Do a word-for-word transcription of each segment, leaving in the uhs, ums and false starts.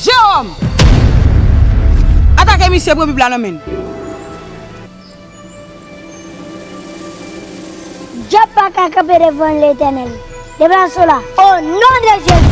Jewòm! Atake misye, pran Bib la nan men l. Dyab pa ka kanpe devan Letènèl. Deplase w la, o non de Jezi!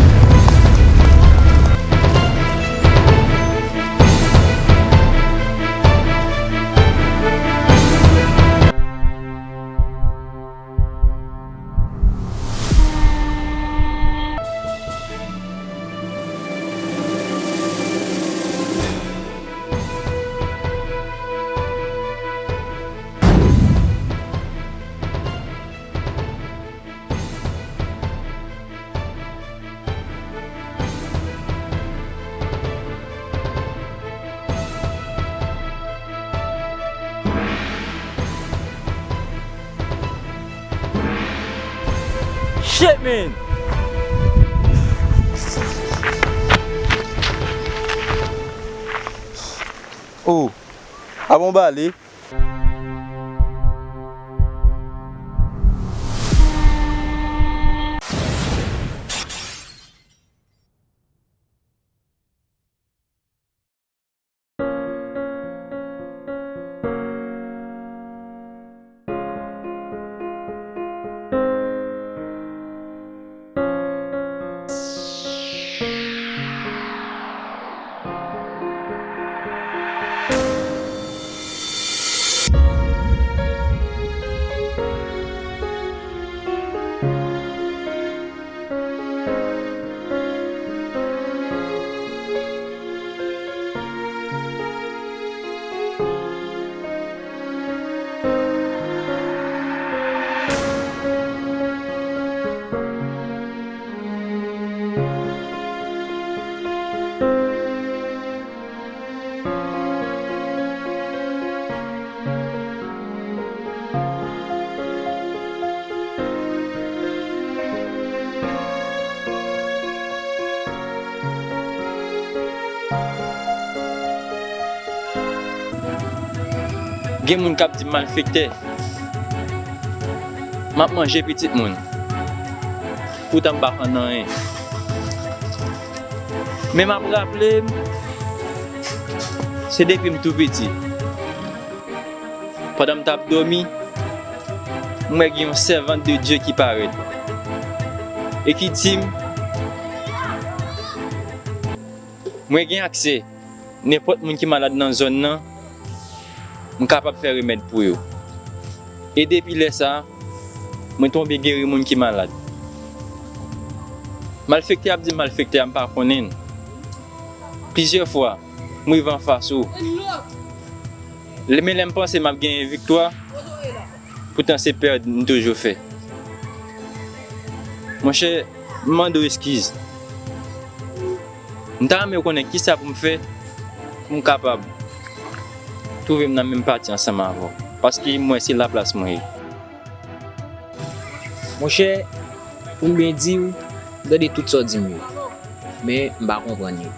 Shit, man! Oh, a bon bale. Gen moun k ap di m malfektè. M ap manje pitit moun. Poutan m pa konn anyen. Men m ap raple m, se depi m tou piti. Pandan m t ap dòmi, m wè gen yon sèvant de Dye ki parèt e ki di m, mwen gen aksè, nenpòt moun ki malad nan zòn nan, m kapab fè remèd pou yo. E depi lè sa a, mwen tonbe geri moun ki malad. Malfektè ap di m malfektè a, m pa konnen l. Plizyè fwa, m rive anfas ou. Lè, men lè m panse m ap genyen viktwa, poutan se pèd m toujou fè. Monchè, m mande w eskiz. M ta renmen konnen kisa pou m fè pou m kapab twouve m nan menm pati ansanm avè w, paske m wè se laplas mwen ye. Monchè, pou m byen di w, m tande tout sa w di m yo, men m pa konprann yo.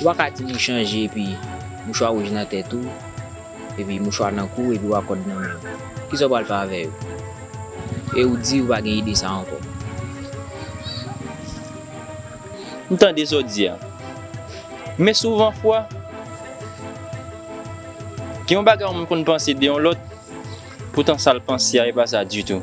Ou pa ka di m ou chanje epi mouchwa wouj nan tèt ou, epi mouchwa nan kou w, epi w ak kòd nan men w. Kisa w pral fè avè yo? E ou di ou pa gen ide sa ankò. M tande sa w di a. Men souvan fwa, gen yon bagay yon moun konn panse de yon lòt, poutan sa l panse a, e pa sa ditou.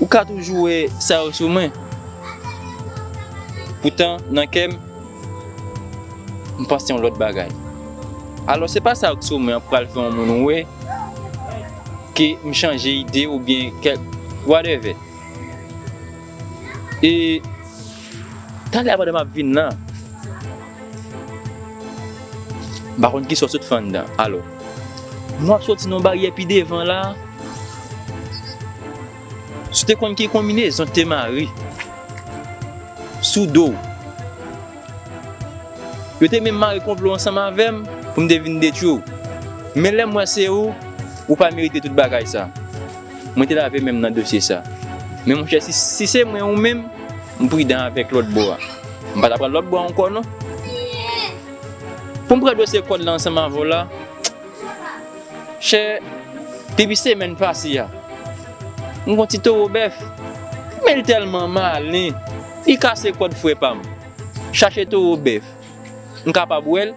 Ou ka toujou wè sa yo sou mwen. Poutan, nan kè m, M panse yon lòt bagay. Alò, se pa sa k sou mwen an pral fè yon moun wè ke m chanje ide oubyen kèk whatever. E talè a pandan m ap vin la, m pa konn kisa w sot fè anndan. Alò, nou ap soti nan yon baryè pi devan la. Si w te konn ki konbinezon te mare sou do w. Yo te menm mare konplo ansanm avè m pou m te vin detwi w. Men lè m wè se ou, ou pa merite tout bagay sa. Mwen te lave men m nan dosye sa. Men monchè, si, si se mwen ou menm, m pridan avèk lòt bò a. M pa ta pral lòt bò a ankò non. Pou m pran dosye kòd la ansanm avè w la, chè, depi semèn pase a, m gon ti towo bèf, men l tèlman malen, li kase kòd frè pa m. Chache towo bèf, m kapab wè l.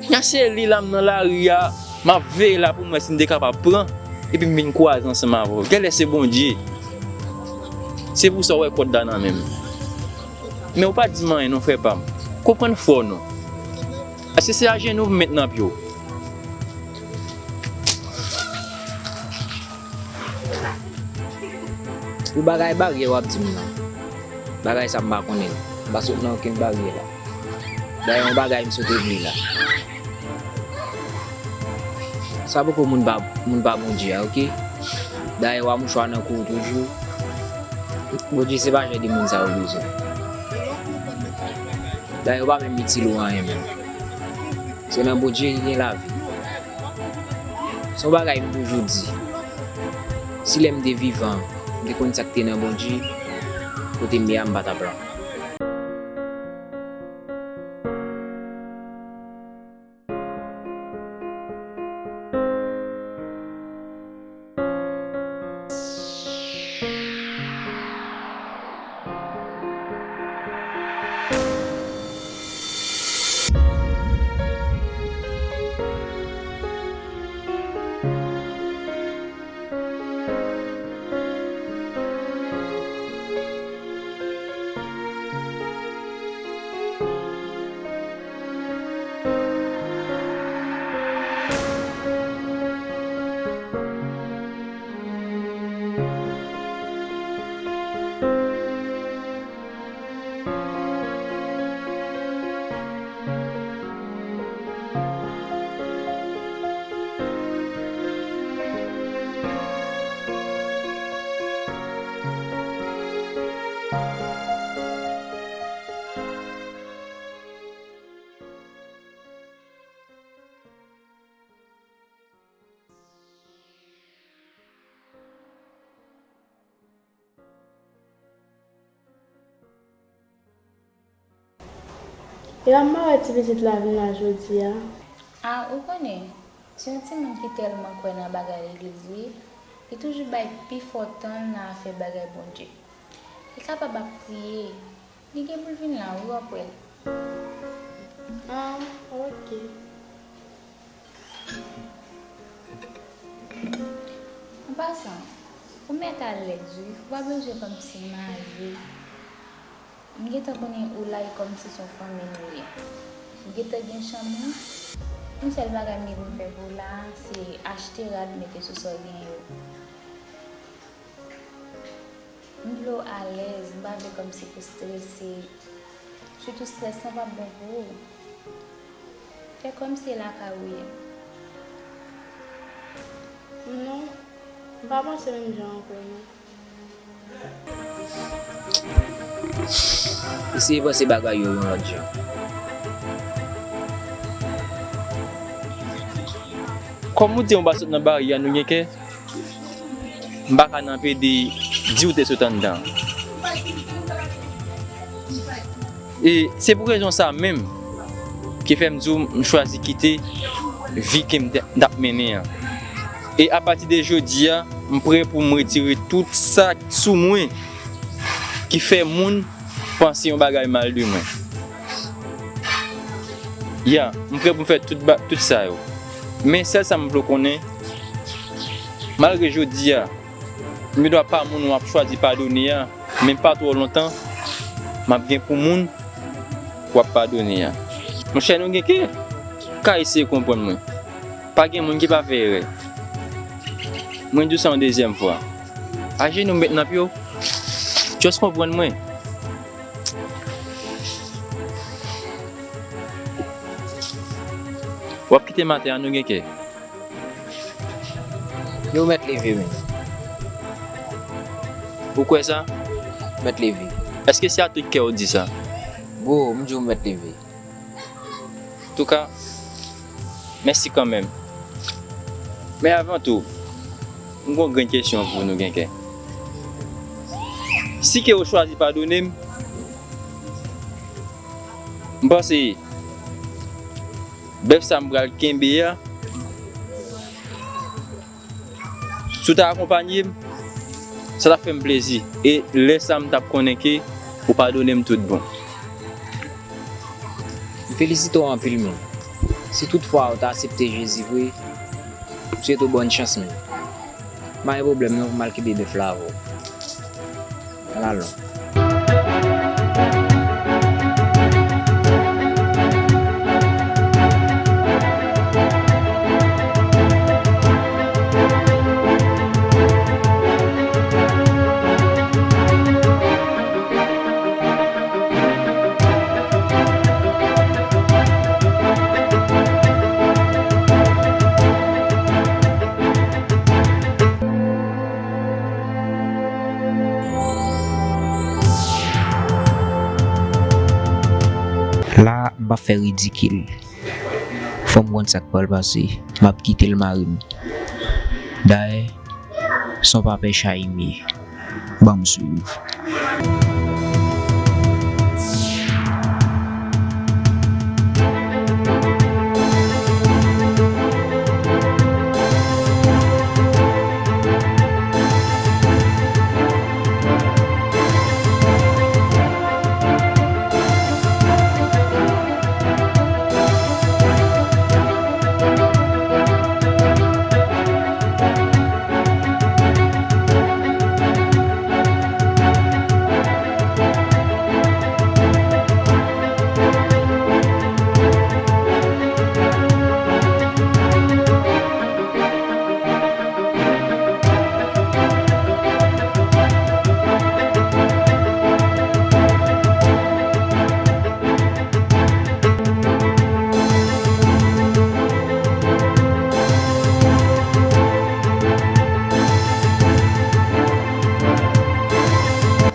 Nya se li la m nan lari a, m ap veye la pou m wè si m te kapab pran, epi m vin kwaze ansanm avè w. Genlè se Bondye. Se pou sa w wè kòd la nan men m. Men w pa di m anyen non, frè pa m. Konprann fò non. Èske se ajenou pou m met nan pye w? Pou bagay baryè w ap di m nan, bagay sa m pa konnen l. M pa sot nan okenn baryè la. Dayè yon bagay m sot regle la. Sa poko moun pa, moun pa Bondye a, oke? Dayè w a mouchwa nan kou w toujou. Bondye se pa jan de moun sa yo bezwen. Dayè w pa menm itil ou anyen menm. Se nan Bondye ki gen lavi. Se yon bagay m toujou di. Si lè m te vivan, m te konn sa k te nan Bondye, kote m ye a, m pa t ap la. Epa m pa wè ti pitit la vin la jodi a. A, ou konnen, se yon timoun ki tèlman kwè nan bagay legliz, wi. Li toujou bay pi fò tan l nan afè bagay Bondye. Li kapab ap priye. Li gen pou l vin la, wi, w ap wè l. A, oke. An pasan, ou mèt alèz, wi. Ou pa bezwen kòmsi marye. M gentan konnen ou la e kòmsi se yon fanmi nou ye. M gentan gen chanm ou. Yon sèl bagay m gen pou m fè pou ou la a, se achte rad, mete sou sa w gen yo. M vle w alèz, m pa vle kòmsi pou strese. Sitou strès lan p ap bon pou ou. Fè kòmsi e lakay ou ye. Non, m pa panse menm jan ankò non. Eseye panse bagay yo yon lòt jan. Kòm ou di, yon ba sot nan baryè a, nou gen kè. M pa ka nan pede di w te sot anndan. E se pou rezon sa menm ki fè m di w m chwazi kite vi ke m t, m t ap mennen an. E apati de jodi a, m prè pou m retire tout sa k sou mwen ki fè moun panse yon bagay mal de mwen. Ya, m prè pou m fè tout ba-, tout sa yo. Men sèl sa m vle w konnen, malgre jodi a, m gen dwa pa moun w ap chwazi padone a, men pa twò lontan, m ap gen pou moun w ap padone a. Monchè, nou gen kè. Ka eseye konprann mwen. Pa gen moun ki pa fè erè. Mwen di w sa yon dezyèm fwa. Ajenou, met nan pye w. Just konprann mwen. W ap kite m atè a, nou gen kè. Yo mèt leve, men. Ou kwè sa? Mèt leve. Èske se a tout kè w di sa? Bro, m di w mèt leve. Antouka, mèsi kanmenm. Men avan tou, m gon grenn kesyon pou nou gen kè. Si ke w chwazi padone m, m panse bèf sa m pral kenbe a, si w ta akonpanye m, sa t ap fè m plezi. E lè sa a, m t ap konnen ke ou padone m tout bon. M felisite w anpil, men. Si tout fwa ou ta aksepte Jezi vre, m swete w bòn chans, men. M pa gen pwoblèm non pou m al kenbe bèf la avè w. Alalò. La, m p ap fè ridikil. Fò m konn sa k pral pase. M ap kite l mare m. Dayè, se yon papè chay m ye. Ban m swiv.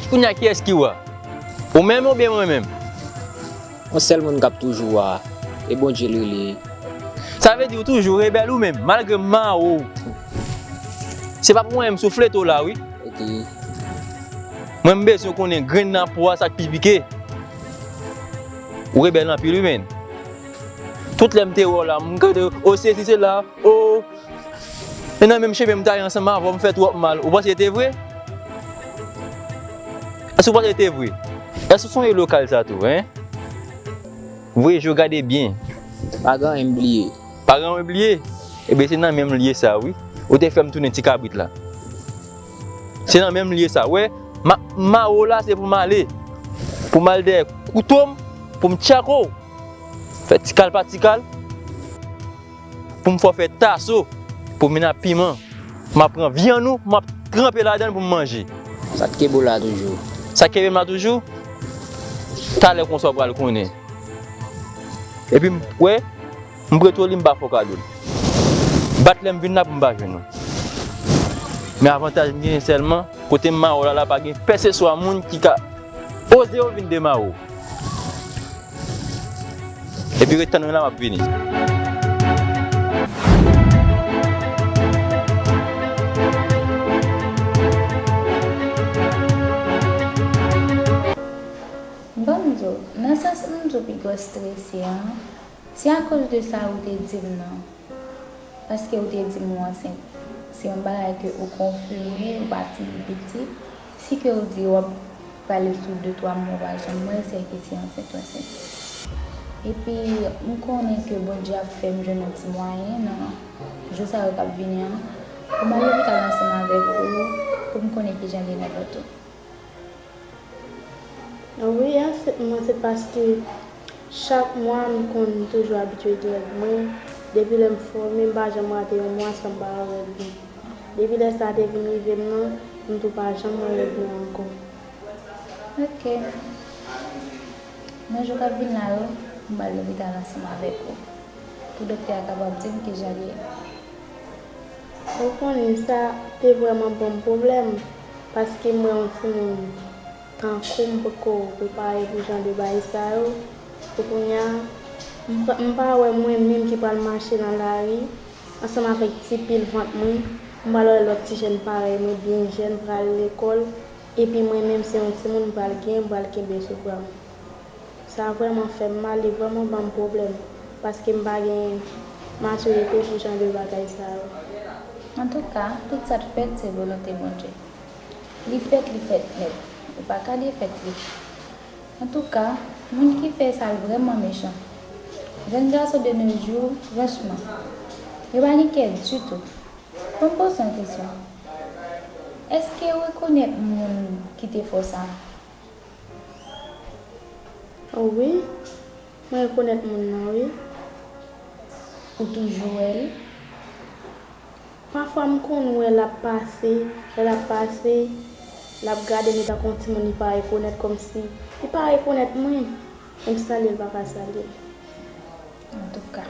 Kounye a, kiyès ki wa? Ou menm oubyen mwen menm? Yon sèl moun k ap toujou wa, e Bondye l rele. Sa vle di ou toujou rebèl ou menm, malgre m mare w. Se pa pou mwen m souflete w la, wi. Ok. Mwen m bezwen konnen grenn nan po a sa k pi pike. Ou rebèl anpil, wi, menn. Tout lè m te wè w la, m gade w, o sesi, sela, o. E nan menm chemen m t ale ansanm avè w, m fè twòp mal. Ou panse se te vre? Èske ou panse se te vre? Èske ou sonje lokal sa tou, en? Voye je w gade byen. Pa gen anyen m bliye. Pa gen anyen w bliye? Ebyen, se nan menm lye sa, wi. Ou te fè m tounen ti kabrit la. Se nan menm lye sa. Wè, m ap mare w la, se pou m ale. Pou m al dèyè kouto m, pou m tchako w. Fè ti kal pa ti kal. Pou m fè w fè taso, pou m vin ak piman. M ap pran vyann ou, m ap tranpe ladan l pou m manje. Sa k kenbe w la toujou? Sa k kenbe m la toujou? Talè konsa w pral konnen. Epi m, wè, m prete w li, m pa fè w kado l. Bat lè m vin la pou m pa jwenn ou. Men avantaj m genyen sèlman, kote m mare w la, la pa gen pèseswa moun ki ka oze yo vin demare w. Epi ret tann mwen la, m ap vini. Ban m di w, nan sans m di w pi gwo strese an, se akoz de sa ou te di m nan. Paske ou te di m ou ansent. Se yon bagay ke ou konfime, ou pa timoun piti. Si ke ou di w ap prale sou de twa mwa, ou pa janm wè, sèke se ansent ou ansent. Epi, m konnen ke Bondye ap fè m jwenn yon ti mwayen nan jou sa yo k ap vini an, pou m al lopital ansanm avèk ou, pou m konnen kijan li ye nan vant ou. Wi, ansent mwen, se paske Chak mwa, m konn toujou abitye gen règ mwen. Depi lè m fòme, m pa janm rate yon mwa san m pa wè règ mwen. Depi lè sa te vin rive m nan, m tou pa janm wè règ mwen ankò. Ok. Nan jou k ap vin la yo, m pral lopital ansanm avèk ou, pou doktè a kapab di m kijan l ye. Ou konnen sa te vrèman ban m pwoblèm, paske m wè yon timoun tankou m potko prepare pou jan de bagay sa yo. Pou kounye a, m pa, m pa wè mwen menm ki pral mache nan lari ansanm avèk ti pil vant mwen. M pral wè lòt ti jèn parèy mwen byen jèn pral lekòl, epi mwen menm se yon timoun m pral gen, m pral kenbe sou bra m. Sa vrèman fè m mal, li vrèman ban m pwoblèm, paske m pa gen matirite pou jan de bagay sa yo. Antouka, tout sa k fèt se volonte Bondye. Li fèt, li fèt nèt. Ou pa ka defèt li. Antouka, moun ki fè sa l vrèman mechan. Jèn gason de nos jours, franchman, yo pa gen kè ditou. Ban m poze w yon kesyon. Èske w rekonèt moun ki te fè w sa? Wi, mwen rekonèt moun nan, wi. Ou toujou wè l? Pafwa m konn wè l ap pase, lè l ap pase, l ap gade m tankou yon timoun li pa rekonèt, kòmsi li pa rekonèt mwen. Menm si salye l pa ka salye l. Antouka,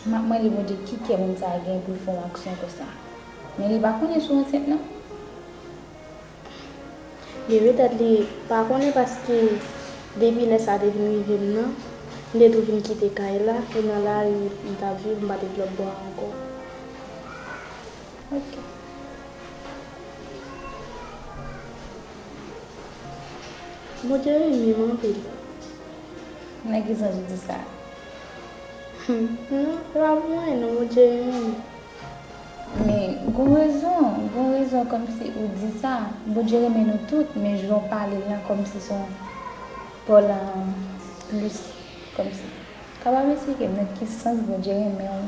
m ap mande Bondye ki kè moun sa a gen pou l fè yon aksyon konsa. Men li pa konnen si w ansent non. Gen petèt li pa konnen paske depi lè sa te vin rive m nan, m te tou vin kite kay la, e nan lari m t ap viv, m pa te t lòtbò a ankò. Ok. Bondye renmen m anpil. Nan ki sans ou di sa? Hmm, non, se pa pou mwen, non, Bondye renmen m. Men, gon rezon, gon rezon kòmsi ou di sa. Bondye renmen nou tout, men jan w pale l lan kòmsi se yon pòl an plis, kòmsi. Kapab esplike m nan ki sans Bondye renmen w?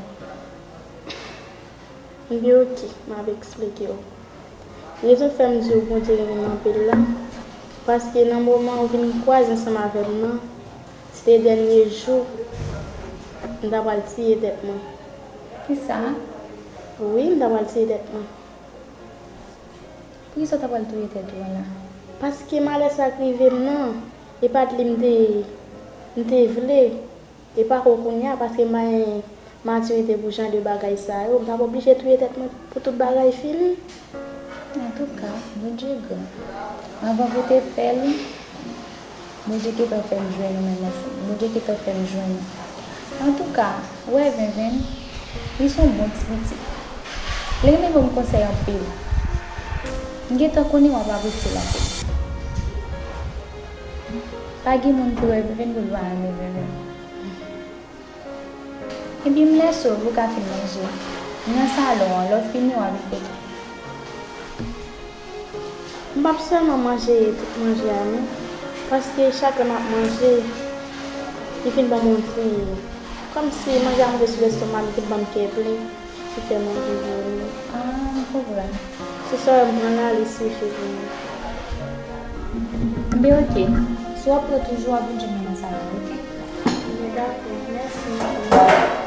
Ebyen, oke, m ap eksplike w. Rezon k fè m di w Bondye renmen m anpil la, paske nan moman w vin kwaze ansanm avè m nan, se te dènye jou m ta pral tiye tèt mwen. Kisa? Wi, m ta pral tiye tèt mwen. Poukisa w ta pral touye tèt ou an la? Paske malè sa k rive m nan, e pa t li m te, m te vle. E pa ko kounye a, paske m pa gen matirite pou jan de bagay sa yo, m t ap oblije touye tèt mwen pou tout bagay fini. Antouka, Bondye gran. Anvan pou te fè l, Bondye gentan fè m jwenn ou menm ansanm. Bondye gentan fè m jwenn ou. Antouka, ou wè Venven, li se yon bon ti pitit. Li renmen ban m konsèy anpil. M gentan konnen w ap apresye l anpil. Pa gen moun ki wè Venven pou l pa renmen Venven. Epi m lèse w pou w ka fin manje. M nan salon an, lè w fini w a vin kote m. M p ap sèlman manje tout manje a non, paske chak lè m ap manje, li fin ban m yon ti, kòmsi manje a monte sou lèstomak m, li fin ban m kè plen, ki fè m anvi vòmi. Ah, m konprann. Se sa m pran la, li sifi pou mwen. Ebyen, oke. Si w ap pran toujou, w ap vin jwenn mwen nan salon, oke? Ebyen, dakò. Mèsi.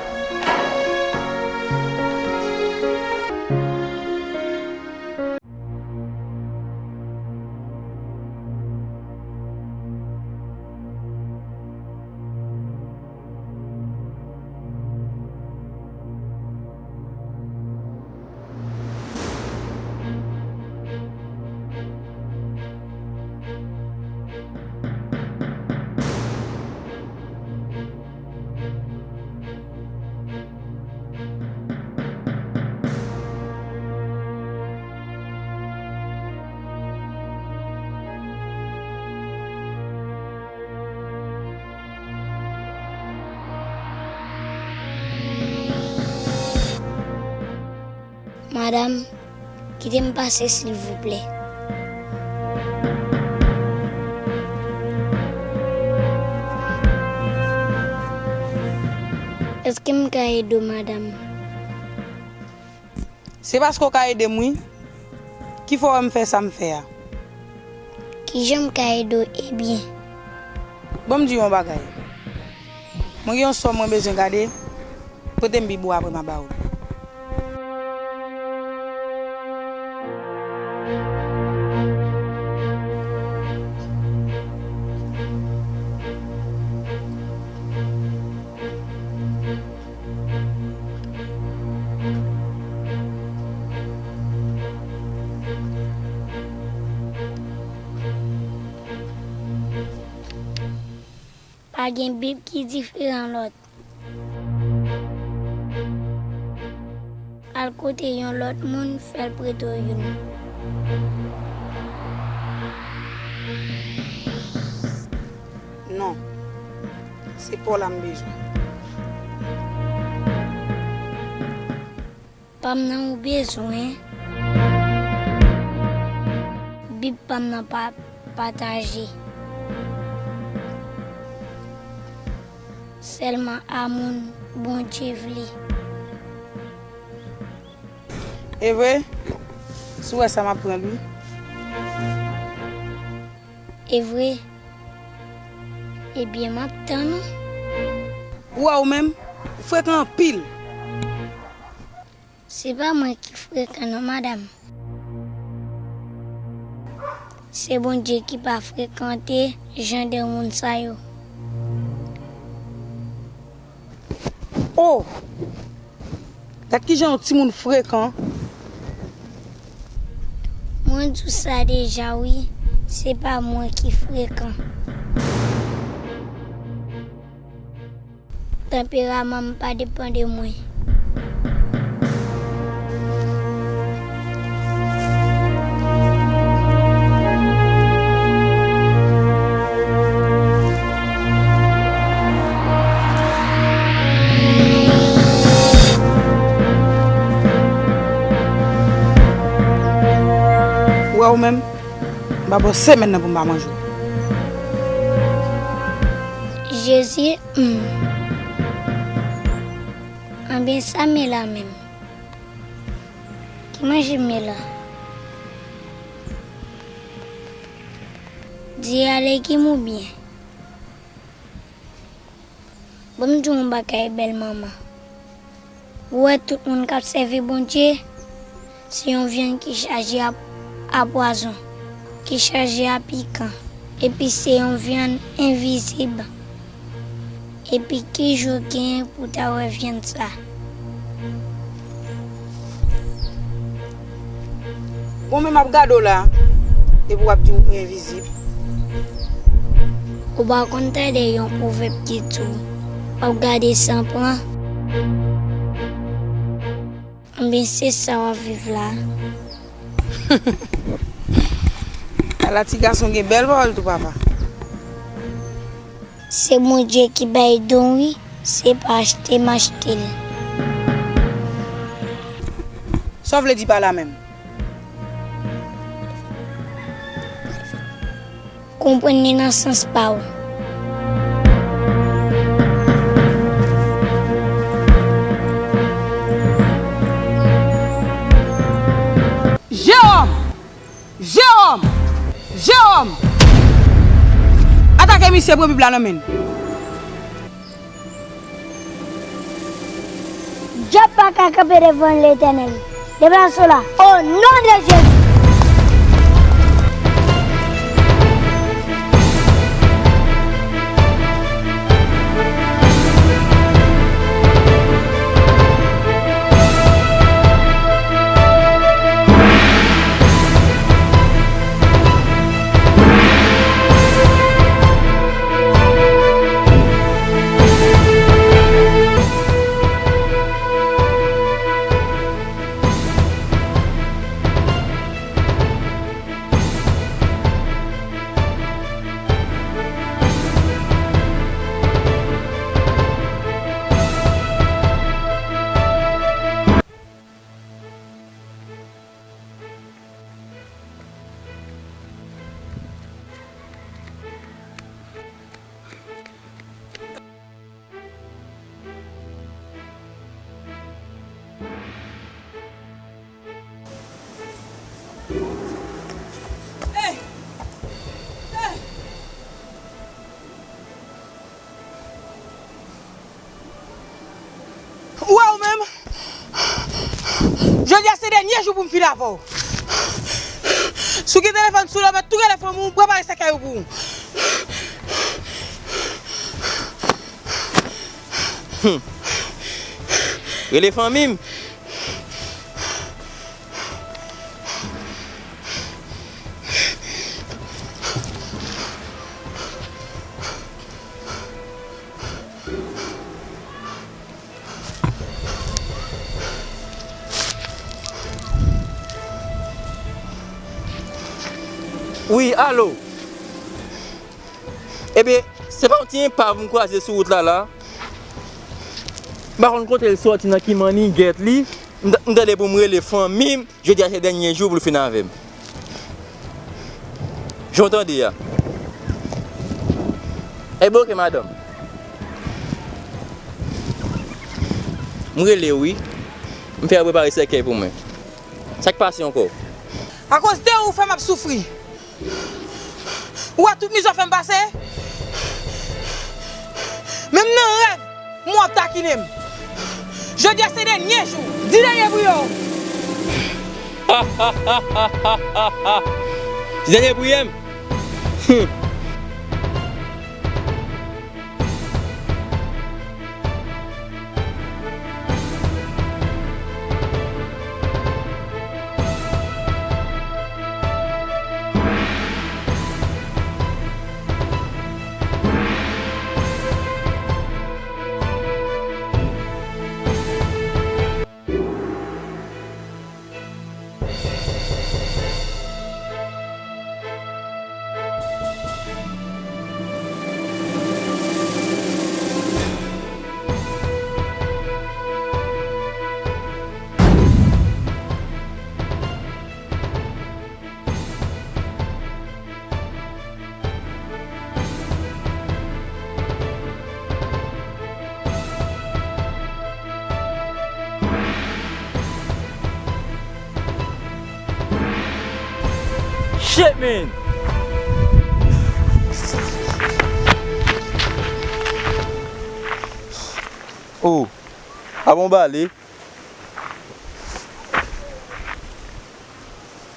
Madanm, kite m pase, silvouplè. Èske m ka ede w, madanm? Se paske w ka ede m, wi, ki fè w wè m fè sa m fè a. Kijan m ka ede w? Ebyen, Ban m di w yon bagay. Mwen gen yon sòm mwen bezwen gade. Prete m Bib ou, apre m a ba ou l. Pa gen Bib ki diferan lòt. Al kote yon lòt moun, fè l prete w youn. Non. Se pa w la m bezwen. Pa m nan ou bezwen. Bib pa m nan pa pataje. Sèlman a moun Bondye vle. E vre? Si w wè sa, m ap pran l, wi. E vre? Ebyen, m ap tann ou. Ou wè ou menm, ou frekan anpil. Se pa mwen ki frekan non, madanm. Se Bondye ki pa frekante jan de moun sa yo. Oh! Gad kijan yon timoun frekan. Mwen di w sa deja wi, se pa mwen ki frekan. Tanperaman m pa depann de mwen. Ou wè ou menm, m pa ba w semèn nan pou m pa manje w. Jezi, hmm. Anben sa m ye la menm? Ki manje m ye la? Di a legim oubyen? Ban m di w yon bagay, bèl manman. Ou wè tout moun k ap sèvi Bondye, se yon vyann ki chaje a, a pwazon, ki chaje a pikan, epi se yon vyann envizib. Epi ki jou w genyen pou w ta wè vyann sa? Bon, men m ap gade w la, epi w ap di w envizib. Ou pa konn tande yon pwovèb ki di w, w ap gade san pran? Anben, se sa w ap viv la. Ala ti gason gen bèl pawòl tou, papa. Se Bondye ki bay don wi, se pa achte m achte l. Sa w vle di pa la menm? Konprann li nan sans pa w. Jewòm! Jewòm! Jewòm! Atake misye, pran Bib la nan men l. Dyab pa ka kanpe devan Letènèl. Deplase w la, o non de Jezi! Jodi a se dènye jou pou m fini avè w. Si w gen telefòn sou ou, mèt tou rele fanmi w, prepare sèkèy ou pou ou. Hmm. Rele fanmi m. Wi, alo. Ebyen, se pa yon ti enpav m kwaze sou wout la la. M pa konn kote l sòti, nan ki mannigèt li. M t-, m tande pou m rele fanmi m. Jodi a se dènye jou pou l fin avè m. Jan w tande a. Ebyen, oke, madanm. M rele w, wi. M fè yo prepare sèkèy pou mwen. Sa k pase ankò? Akoz de ou fè m ap soufri. Ou wè tout mizè w fè m pase? Menm nan rèv, mwen w ap takinen m. Jodi a se dènye jou. Di dènye priyè w. Di dènye priyè m. Hmm. Shit, man! Oh, a bon bale.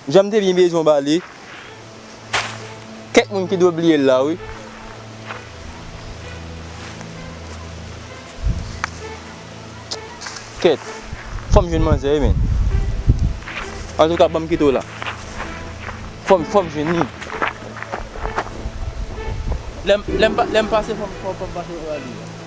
Jan m te byen bezwen bale. Kèk moun ki dwe bliye l la, wi. Kèt. Fò m jwenn manzè, wi, men. Antouka, ban m kite w la. Fò m, fò m jwenn li. Lè m, lè m pa-, lè m pase, fò m, fò m, fò m pase pa li.